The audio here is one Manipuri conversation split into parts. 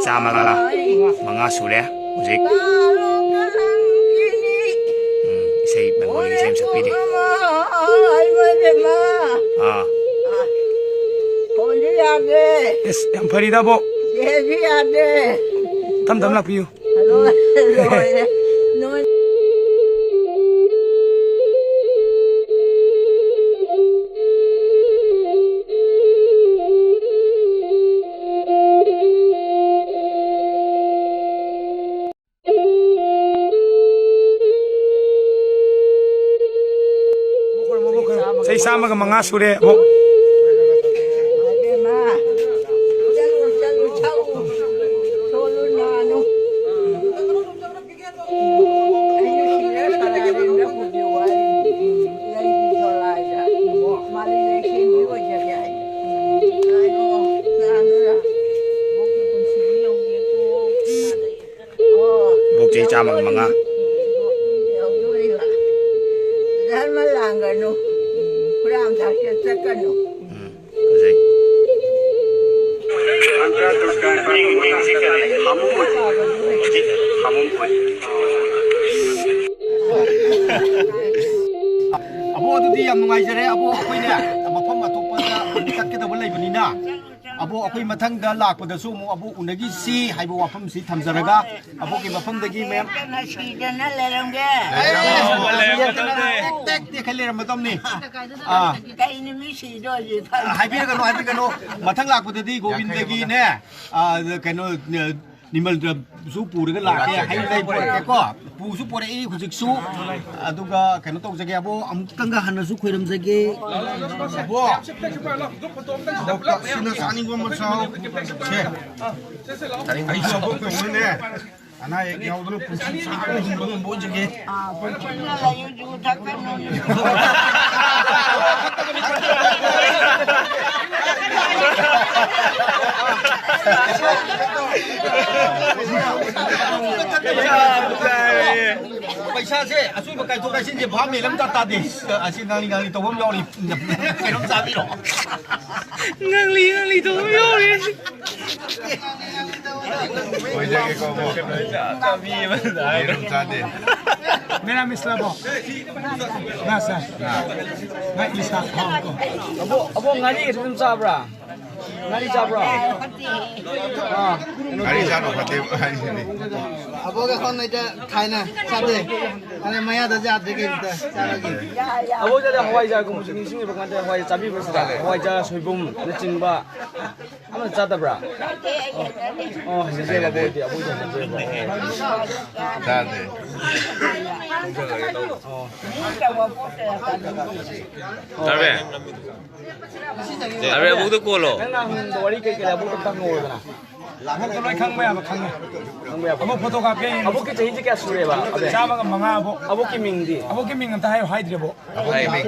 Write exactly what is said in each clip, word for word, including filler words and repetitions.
ꯆꯥꯝꯃꯒ ꯃꯉꯥ ꯁꯨꯔꯦ ꯍꯧꯖꯤꯛ꯫ ꯎꯝ, ꯏꯁꯩ ꯕꯦꯡꯒꯣꯂꯤ ꯏꯁꯩ ꯑꯃ ꯁꯛꯄꯤꯔꯤ꯫ ꯑꯥ꯫ ꯐꯣꯟꯁꯨ ꯌꯥꯗꯦ꯫ ꯑꯁ, ꯌꯥꯝ ꯐꯔꯤꯗ, ꯑꯕꯣꯛ꯫ ꯆꯦꯁꯨ ꯌꯥꯗꯦ꯫ ꯇꯞ ꯇꯞ ꯂꯥꯛꯄꯤꯌꯨ꯫ ꯂꯣꯏꯔꯦ, ꯂꯣꯏꯔꯦ꯫ ꯅꯣꯏ ꯆꯍꯤ ꯆꯥꯝꯃꯒ ꯃꯉꯥ ꯁꯨꯔꯦ, ꯑꯕꯣꯛ꯫ ꯏꯕꯦꯝꯃ, ꯆꯠꯂꯨ, ꯆꯠꯂꯨ, ꯊꯛꯎ꯫ ꯁꯣꯜꯂꯨ, ꯅꯥꯅꯨ꯫ ꯏꯕꯣꯛ ꯆꯍꯤ ꯆꯥꯝꯃꯒ ꯃꯉꯥ꯫ ꯙꯔꯃ ꯂꯥꯡꯒꯅꯨ, ꯍꯨꯔꯥꯟ ꯊꯥꯛꯆ ꯆꯠꯀꯅꯨ꯫ ꯎꯝ꯫ ꯐꯖꯩ꯫ ꯑꯕꯣ, ꯑꯗꯨꯗꯤ ꯌꯥꯝ ꯅꯨꯡꯉꯥꯏꯖꯔꯦ꯫ ꯑꯕꯣ, ꯑꯩꯈꯣꯏꯅꯦ, ꯃꯐꯝ ꯑꯇꯣꯞꯄꯗ ꯑꯃꯨꯛ ꯆꯠꯀꯗꯕ ꯂꯩꯕꯅꯤꯅ, ꯑꯕꯣ, ꯑꯩꯈꯣꯏ ꯃꯊꯪꯗ ꯂꯥꯛꯄꯗꯁꯨ ꯑꯃꯨꯛ ꯑꯕꯣ ꯎꯅꯈꯤꯁꯤ ꯍꯥꯏꯕ ꯋꯥꯐꯝꯁꯤ ꯊꯝꯖꯔꯒ, ꯑꯕꯣꯛꯀꯤ ꯃꯐꯝꯗꯒꯤ ꯃꯌꯥꯝ ꯂꯦꯞꯇꯅ ꯁꯤꯗꯅ ꯂꯩꯔꯝꯒꯦ꯫ ꯇꯦꯛ ꯇꯦꯛ ꯇꯦꯛ ꯂꯩꯔꯝꯃꯗꯕꯅꯤ꯫ ꯑꯥ꯫ ꯀꯩ ꯅꯨꯃꯤꯠ ꯁꯤꯗꯣꯏꯁꯦ? ꯍꯥꯏꯕꯤꯔꯒꯅꯨ, ꯍꯥꯏꯕꯤꯔꯒꯅꯨ꯫ ꯃꯊꯪ ꯂꯥꯛꯄꯗꯗꯤ ꯒꯣꯕꯤꯟꯗꯒꯤꯅꯦ, ꯑꯥ, ꯀꯩꯅꯣ, ꯅꯤꯃꯜꯗ꯭ꯔꯁꯨ ꯄꯨꯔꯒ ꯂꯥꯛꯀꯦ꯫ ꯍꯩ ꯂꯩ ꯄꯨꯔꯛꯀꯦꯀꯣ꯫ ꯄꯨꯁꯨ ꯄꯨꯔꯛꯏ ꯍꯧꯖꯤꯛꯁꯨ꯫ ꯑꯗꯨꯒ ꯀꯩꯅꯣ ꯇꯧꯖꯒꯦ, ꯑꯕꯣ, ꯑꯃꯨꯛꯇꯪꯒ ꯍꯟꯅꯁꯨ ꯈꯣꯏꯔꯝꯖꯒꯦ꯫ ꯑꯕꯣ, ꯁꯤꯅ ꯆꯥꯅꯤꯡꯕ ꯑꯃ ꯆꯥꯎ꯫ ꯁꯦ꯫ ꯑꯩꯁꯨ ꯑꯕꯣꯛ ꯀꯧꯅꯅꯦ꯫ ꯑꯅꯥ ꯑꯌꯦꯛ ꯌꯥꯎꯗꯅ ꯄꯨꯟꯁꯤ ꯁꯥꯡꯅ ꯍꯤꯡꯕ ꯉꯝꯕ ꯑꯣꯏꯖꯒꯦ꯫ ꯄꯩꯁꯥꯁꯦ ꯑꯆꯣꯏꯕ ꯀꯥꯏꯊꯣꯛ ꯀꯥꯏꯁꯤꯟꯁꯦ ꯚꯥꯞ ꯃꯦꯟ ꯑꯝꯇ ꯇꯥꯗꯦ꯫ ꯑꯁꯤ ꯉꯥꯡꯂꯤ ꯉꯥꯡꯂꯤ ꯇꯧꯕ ꯑꯃ ꯌꯥꯎꯔꯤ꯫ ꯀꯩꯅꯣꯝ ꯆꯥꯕꯤꯔꯣ꯫ ꯉꯥꯡꯂꯤ ꯉꯥꯡꯂꯤ ꯇꯧꯕ ꯑꯃ ꯌꯥꯎꯔꯤ꯫ ꯑꯣꯏꯖꯒꯦꯀꯣ, ꯑꯕꯣꯛ꯫ ꯌꯦꯔꯨꯝ ꯆꯥꯗꯦ꯫ ꯃꯦꯔꯥꯃꯤꯁ ꯂꯕꯣ? ꯉꯥ ꯆꯥꯏ꯫ ꯉꯥ꯫ ꯉꯥ ꯏꯁꯥ ꯍꯥꯎꯀꯣ꯫ ꯑꯕꯣꯛ, ꯑꯕꯣꯛ, ꯉꯥꯔꯤ ꯑꯗꯨꯝ ꯆꯥꯕ꯭ꯔꯥ? ꯉꯥꯔꯤ ꯆꯥꯕ꯭ꯔꯣ? ꯑꯥ, ꯀꯩꯅꯣꯗꯤ? ꯉꯥꯔꯤ ꯆꯥꯕ ꯐꯠꯇꯦ ꯍꯥꯏꯁꯤꯗꯤ꯫ ꯑꯕꯣꯛꯒ ꯑꯩꯈꯣꯏ ꯅꯣꯏꯗ ꯊꯥꯏꯅ ꯆꯥꯗꯦ꯫ ꯑꯗ ꯃꯌꯥꯗ ꯌꯥꯗ꯭ꯔꯦ ꯀꯩꯝꯇ ꯆꯥꯔꯒꯦ꯫ ꯑꯕꯣꯛ, ꯑꯗ ꯍꯋꯥꯏꯖꯥꯔꯒꯨꯝꯕꯁꯨ ꯅꯤꯡꯁꯤꯡꯉꯤꯕ ꯀꯥꯟꯗ ꯍꯋꯥꯏꯖꯥꯔ, ꯁꯣꯏꯕꯨꯝꯅꯆꯤꯡꯕ ꯑꯃ ꯆꯥꯗꯕ꯭ꯔꯥ? ꯆꯥꯗꯦ, ꯑꯩ ꯍꯩꯅꯗꯦ꯫ ꯑꯣ, ꯍꯩꯅꯗꯦꯕ, ꯍꯩꯅꯗꯦ꯫ ꯑꯕꯣꯛ ꯍꯣꯏꯗꯤ ꯍꯩꯅꯗꯦꯕ꯫ ꯆꯥꯗꯦ꯫ ꯑꯣ꯫ ꯇꯥꯔꯦ꯫ ꯇꯥꯔꯦ, ꯑꯕꯣꯛꯇ ꯀꯣꯜꯂꯣ꯫ ꯅꯪꯅ ꯍꯪꯅꯤꯡꯕ ꯋꯥꯔꯤ ꯀꯩ ꯀꯩ ꯂꯩ, ꯑꯕꯣꯛꯇ ꯑꯝꯇ ꯍꯪꯉꯛꯑꯣꯗꯅ꯫ ꯑꯕꯣꯛꯇ ꯂꯣꯏ ꯈꯪꯕ ꯌꯥꯕ ꯈꯪꯉꯦ꯫ ꯈꯪꯕ ꯌꯥꯕ꯫ ꯑꯕꯣꯛ ꯐꯣꯇꯣ ꯀꯥꯞꯀꯦ ꯍꯌꯦꯡ꯫ ꯑꯕꯣꯛꯀꯤ ꯆꯍꯤꯁꯦ ꯀꯌꯥ ꯁꯨꯔꯦꯕ, ꯑꯕꯦ? ꯆꯥꯝꯃꯒ ꯃꯉꯥ, ꯑꯕꯣꯛ꯫ ꯑꯕꯣꯛꯀꯤ ꯃꯤꯡꯗꯤ? ꯑꯕꯣꯛꯀꯤ ꯃꯤꯡ ꯑꯝꯇ ꯍꯥꯏꯌꯨ, ꯍꯥꯏꯗ꯭ꯔꯤꯕꯣ꯫ ꯑꯕꯣꯛꯀꯤ ꯃꯤꯡ?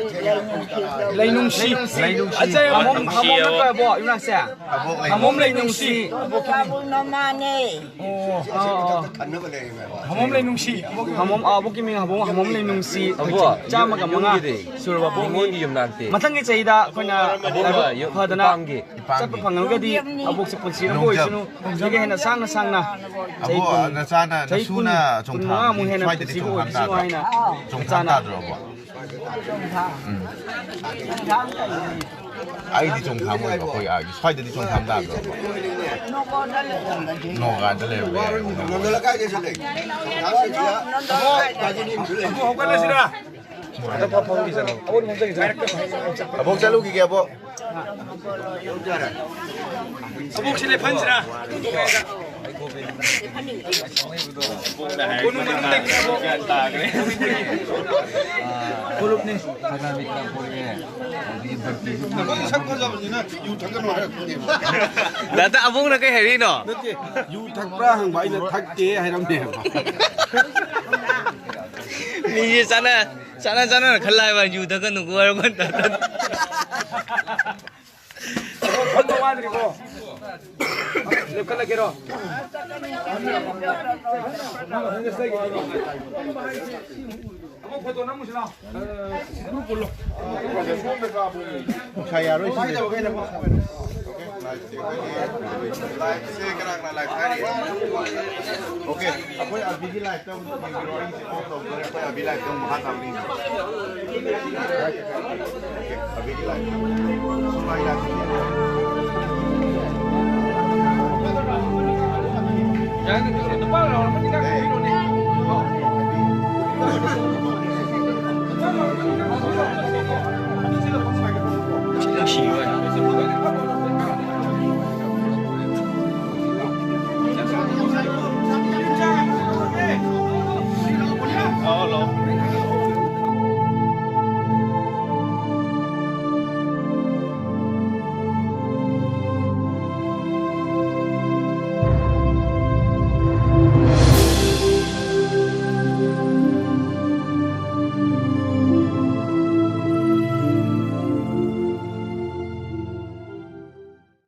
ꯂꯩꯅꯨꯡꯁꯤ꯫ ꯂꯩꯅꯨꯡꯁꯤ꯫ ꯑꯆꯩ ꯍꯥꯃꯣꯝ, ꯍꯥꯃꯣꯝ ꯅꯠꯇ꯭ꯔꯣ, ꯑꯕꯣꯛ? ꯌꯨꯝꯅꯥꯛꯁꯦ? ꯑꯕꯣꯛ ꯍꯥꯃꯣꯝ ꯂꯩꯅꯨꯡꯁꯤ꯫ ꯂꯩꯅꯨꯡꯁꯤ꯫ ꯕꯥꯕꯨ ꯅꯃꯥꯅꯦ꯫ ꯑꯣ, ꯑꯣ, ꯑꯣ꯫ ꯍꯥꯃꯣꯝ ꯂꯩꯅꯨꯡꯁꯤ꯫ ꯍꯥꯃꯣꯝ, ꯑꯕꯣꯛꯀꯤ ꯃꯤꯡ ꯍꯥꯃꯣꯝ, ꯍꯥꯃꯣꯝ ꯂꯩꯅꯨꯡꯁꯤ꯫ ꯑꯕꯣꯛ, ꯆꯥꯝꯃꯒ ꯃꯉꯥ ꯌꯨꯝꯒꯤꯗꯤ? ꯁꯨꯔꯕ ꯑꯕꯣꯛ? ꯅꯤꯉꯣꯜꯒꯤ ꯌꯨꯝꯅꯥꯛꯇꯤ? ꯃꯊꯪꯒꯤ ꯆꯍꯤꯗ ꯑꯩꯈꯣꯏꯅ ꯑꯕꯣꯛꯅ ꯂꯥꯏꯕꯛ ꯌꯨꯝ ꯐꯗꯅ ꯏꯄꯥꯝꯒꯤ? ꯆꯠꯄ ꯐꯪꯉꯒꯗꯤ ꯑꯕꯣꯛꯁꯦ ꯄꯨꯟꯁꯤꯔꯕ ꯅꯣꯡꯖꯝ꯫ ꯑꯣꯏꯁꯅꯨ꯫ ꯁꯤꯒ ꯍꯦꯟꯅ ꯁꯥꯡꯅ ꯁꯥꯡꯅ ꯆꯍꯤ ꯑꯕꯣꯛ, ꯀꯨꯟ, ꯅꯆꯥꯅ, ꯆꯍꯤ ꯅꯁꯨꯅ ꯀꯨꯟ, ꯆꯣꯡꯊꯥꯕꯗꯤ ꯀꯨꯟꯃꯉꯥꯃꯨꯛ ꯍꯦꯟꯅ ꯁ꯭ꯋꯥꯏꯗꯗꯤ ꯄꯨꯟꯁꯤ ꯆꯣꯡꯊꯥꯝ ꯂꯧꯕ ꯇꯥꯗ꯭ꯔꯣ? ꯑꯣꯏꯁꯅꯨ ꯍꯥꯏꯅ ꯆꯣꯡꯊꯥꯝ ꯅꯆꯥꯅ ꯇꯥꯗ꯭ꯔꯣ, ꯑꯕꯣꯛ? ꯎꯝ꯫ ꯑꯩꯗꯤ ꯆꯣꯡꯊꯥꯝ ꯑꯣꯏꯕ, ꯑꯩꯈꯣꯏ ꯑꯥꯒꯤ ꯁ꯭ꯋꯥꯏꯗꯗꯤ ꯆꯣꯡꯊꯥꯝ ꯇꯥꯗ꯭ꯔꯣ, ꯑꯕꯣꯛ? ꯅꯣꯒꯥꯗ ꯂꯩꯔꯝꯕꯗꯤ ꯌꯥꯏ꯫ ꯑꯕꯣꯛ, ꯍꯧꯒꯠꯂꯁꯤꯔꯥ? ꯑꯕꯣꯛ, ꯆꯠꯂꯨꯈꯤꯒꯦ, ꯑꯕꯣꯛ꯫ ꯑꯕꯣꯛꯁꯤ ꯂꯦꯞꯍꯟꯁꯤꯔꯥ? ꯀꯣꯅꯨꯡ ꯃꯅꯨꯡꯗꯒꯤ ꯑꯕꯣꯛ꯫ ꯐꯨꯔꯨꯞꯅꯤ꯫ ꯑꯕꯣꯛ ꯁꯛ ꯐꯖꯕꯅꯤꯅ ꯌꯨ ꯊꯛꯀꯅꯨ ꯍꯥꯏꯔꯛꯄꯅꯦꯕ꯫ ꯗꯥꯗꯥ, ꯑꯕꯣꯛꯅ ꯀꯩ ꯍꯥꯏꯔꯤꯅꯣ? ꯅꯠꯇꯦ, ꯌꯨ ꯊꯛꯄ꯭ꯔꯥ ꯍꯪꯕ, ꯑꯩꯅ ꯊꯛꯇꯦ ꯍꯥꯏꯔꯝꯃꯦꯕ꯫ ꯃꯤꯁꯦ ꯆꯥꯅ, ꯆꯥꯅ, ꯆꯥꯅꯅ ꯈꯜꯂꯦ ꯍꯥꯏꯕ, ꯌꯨ ꯊꯛꯀꯅꯨꯀꯣ ꯍꯥꯏꯔ ꯀꯥꯟꯗ꯫ ꯐꯝꯕ ꯋꯥꯗ꯭ꯔꯤꯕꯣ? ꯂꯦꯞꯈꯠꯂꯒꯦꯔꯣ? ꯑꯃꯨꯛ ꯐꯣꯇꯣ ꯅꯝꯃꯨꯁꯤ ꯂꯥꯎ꯫ ꯒ꯭ꯔꯨꯞ ꯄꯨꯜꯂꯣ꯫ ꯅꯨꯡꯁꯥ ꯌꯥꯔꯣꯏ ꯁꯤꯗꯤ꯫ ꯂꯥꯏꯐꯁꯦ ꯀꯅꯥ ꯀꯅꯥ ꯂꯥꯏꯐ ꯊꯥꯔꯤ? ꯑꯣꯀꯦ, ꯑꯩꯈꯣꯏ ꯑꯕꯤꯒꯤ ꯂꯥꯏꯐꯇ ꯑꯃꯨꯛ ꯌꯦꯡꯕꯤꯔꯣ, ꯑꯩꯁꯦ ꯑꯣꯐ ꯇꯧꯗꯣꯔꯦ꯫ ꯑꯩꯈꯣꯏ ꯑꯕꯤ ꯂꯥꯏꯐꯇ ꯑꯃꯨꯛ ꯃꯈꯥ ꯇꯥꯕ ꯌꯦꯡꯁꯤ꯫ ꯑꯣꯀꯦ, ꯑꯕꯤꯒꯤ ꯂꯥꯏꯐ꯫ ꯁꯨꯃꯥꯏ ꯂꯥꯏꯐ ꯌꯦꯡꯕꯤꯔꯣ꯫ ꯌꯥꯏꯅꯦ, ꯅꯨꯄꯥ ꯂꯥꯎꯔꯝꯃꯗꯤ ꯈꯔ ꯈꯪꯕꯤꯔꯣꯅꯦ꯫